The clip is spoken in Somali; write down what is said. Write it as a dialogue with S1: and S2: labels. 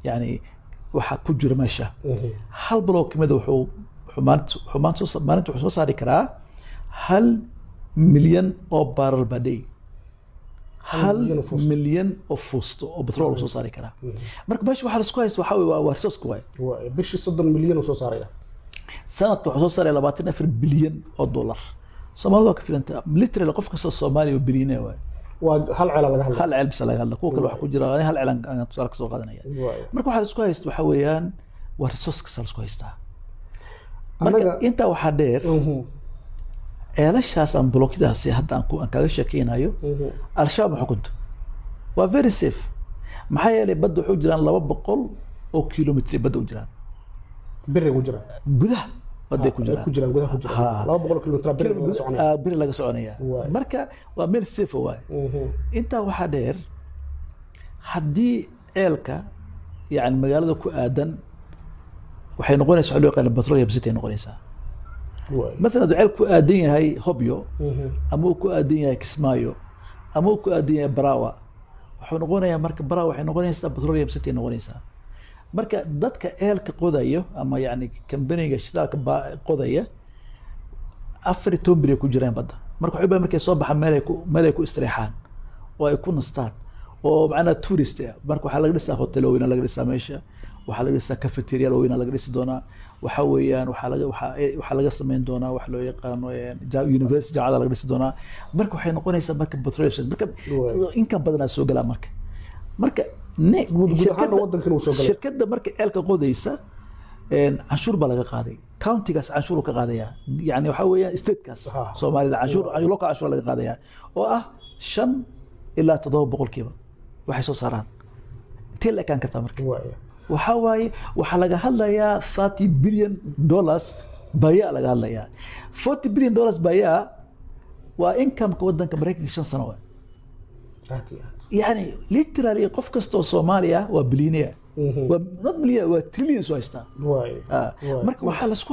S1: Yani waxa ku jira meesha, hal block kamida wuxuu maalinta wuxuu soo saari karaa 1 milyan oo barrel per day. Hal
S2: milyan oo fuusto.
S1: Milyan oo fuusto oo petrol soo saari karaa. Marka meesha waxaa laisku haysta waxaa wey waa resource waay.
S2: Waay, bishii 30 milyan uu soo saaraya.
S1: Sanadka wuxuu soo saaraya 24 bilyan oo dollar. Soomaalida waa ka filanta. Literally, qof kastoo Soomaaliya waa billionaire waay.
S2: Waa hal ceela laga hadlaya.
S1: Hal ceel bisa laga hadla, kuwa kale waxa ku jira. Hal ceel aan tusaale kasoo qaadanaya. Marka waxaa laisku haysta waxaa weeyaan waa resource kasta laisku haystaa. Marka intaa waxaa dheer, ceelashaas aan block-yadaasi hadda aan kaga sheekeynayo, Al-Shabaab ma xukunto, waa very safe. Maxaa yeelay badda waxay u jiraan 200 oo kilomitr badda u jiraan.
S2: Beriga ku jira.
S1: Gudaha badday ku jiraan.
S2: Ku jiraan, gudaha ku jiraan. 200 kilomitr beriga laga soconaya.
S1: Ah, beri laga soconaya. Marka waa meel safe waay. Intaa waxaa dheer, haddii ceelka yani magaalada ku aadan, waxay noqonaysaa waxa loo yaqaana petroleum city ay noqonaysaa. Mathalan, hadduu ceel ku aadan yahay Hobyo ama uu ku aadan yahay Kismaayo ama uu ku aadan yahay Barawa, wuxuu noqonayaa marka Barawa waxay noqonaysaa petroleum city ay noqonaysaa. Marka dadka ceelka qodayo ama yani kambaniga shidaalka qodaya, 14 beri ay ku jiraan badda. Marka waxay u baahan markay soo baxaan meel ay ku istireexaan oo ay ku nastaan oo macnaha tourist ah. Marka waxaa laga dhisaa hotel waaweyn laga dhisaa meesha, waxaa laga dhisaa cafeteria waaweyn laga dhisi doonaa. Waxa weeyaan waxaa laga samayn doonaa wax loo yaqaano university, jaamacada laga dhisi doonaa. Marka waxay noqonaysaa marka petroleum city. Marka inkan badanaa soo galaa. Marka
S2: Guud ahaana wadankan uu soo galay.
S1: Shirkadda marka ceelka qodaysa, canshuur baa laga qaaday, county-gaas canshuur uu ka qaadaya, yani waxaa weeyaan state-kaas Soomaalida canshuur, local canshuur laga qaadaya oo ah 5 ilaa 7% waxay soo saaraan. Intee la ekaan kartaa marka? Waxaa waaye waxaa laga hadlayaa $30 billion bayaa laga hadlayaa. $40 billion bayaa waa income-ka wadanka Maraykanka 5 sano waay.
S2: Aad iyo aad.
S1: Yani literally, qof kasta oo Soomaaliya waa billionaire. Waa not millionaire, waa trillions waa haystaa. Marka waxaa lasku